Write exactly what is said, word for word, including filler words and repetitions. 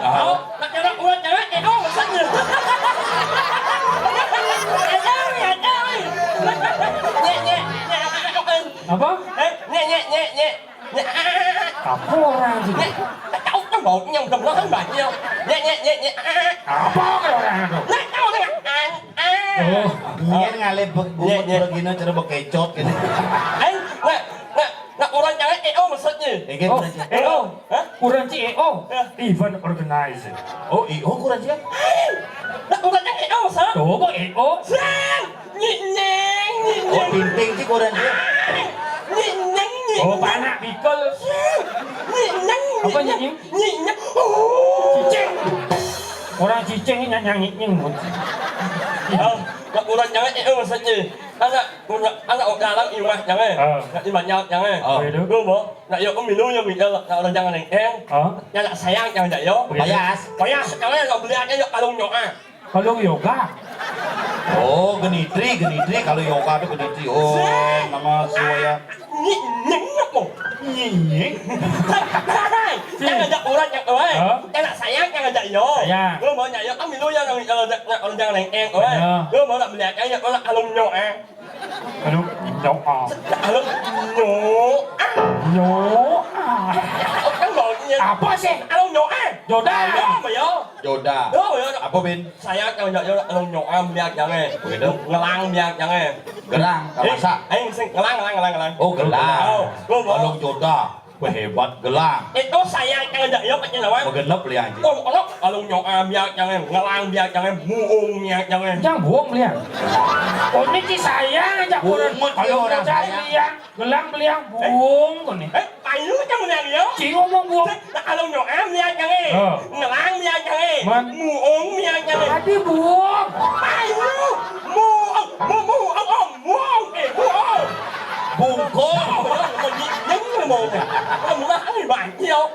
Hah? Nak cara urat cewek, eh, oh, maksudnya. Ada, ada. Nyek, nyek, nyek, apa, apa, apa? Apa? Eh, nyek, nyek, nyek, nyek. Nyek, ah. Apa orang itu? Nyek, tak tahu kan baunya udah melahan banyak. Nyek, nyek, nyek, nyek, ah. Apa orang itu? Nyek, tahu kan? Ah, ah. Oh, biyen ngalih be-, nyek, bungut nyek. Begina cara bekecot gitu. Eh, nak, nak, nak orang cewek, eh, oh, maksudnya. Iki Oh, orang cewek. Eh, oh. Hah? Orang cewek, oh. Ya. Event organizer. Oh, I O kurang siap? Lah, bukan yang E O, Sa. Coba E O. Sa. Nyik nyeng, nyik Oh, nyeng. Ting Ting sih kurang siap. Nyik nyeng, nyik Oh, nyeng. Panak pikul. Nyik nyeng, Apa nyik nyeng? Nyik nyeng. Oh. Cicing. Orang cicing ini nyanyang nyik nyeng. Oh, nak kurang jangan E O maksudnya. Anak, anak orang dalam imah jangan. Ah. Nak imah nyaut jangan. Oh. Apa itu? Lu mau? Nak yo milu yo minta nak orang jangan neng eng. Ah. Ya nak sayang jangan jak yo. Apa itu? Payas. Payas, jangan nak beli aja yo kalung nyoa. Kalung yoga. Oh, genitri, genitri. Kalau yoga tuh genitri. Oh, Seh. Nama suaya. Ni, ni apa? Ni, ni. Sarai. Si. Jangan jak orang jak orang. Ah. Ya nak sayang jangan jak yo. Sayang. Lu mau jak yo kan milu yo nak orang jangan neng eng orang. Ya. Lu mau nak beli aja yo nak kalung nyoa. Halo, nyoa. Halo, nyoa. Nyoa. Kan baunya. Apa sih? Halo, nyoa. Joda. Ayo, ayo. Joda. Yo, yo. Apa, Bin? Saya kalau nyoa, halo, nyoa, biar jangan. Begitu? Ngelang, biar jangan. Gerang, tak Eh, masak. Ayo, sing ngelang, ngelang, ngelang, ngelang. Oh, gelang. Oh, lo mau? Kalau joda. Wah, hebat, gelang. Itu saya yang ngajak ya, Pak Jenawang. Begenep liang, Ji. Oh, ono, kalau nyong ambiak jangan, ngelang biak jangan, muung biak jangan. Yang buang liang. Oh, ini ci saya ngajak Bungut orang. Kalau orang ngajak saya. Liang, gelang beliang, Eh? Buang kau nih. Eh, payu jangan liang ya. Ci ngomong buang. Nah, kalau nyong ambiak jangan, Oh. Ngelang biak jangan, Man. Muung biak jangan. Tadi buang. Payu, muung, mu, muung, oh, muung, eh, muung. Bungkung. Yang mau. Kamu lah, eh, banci, oh.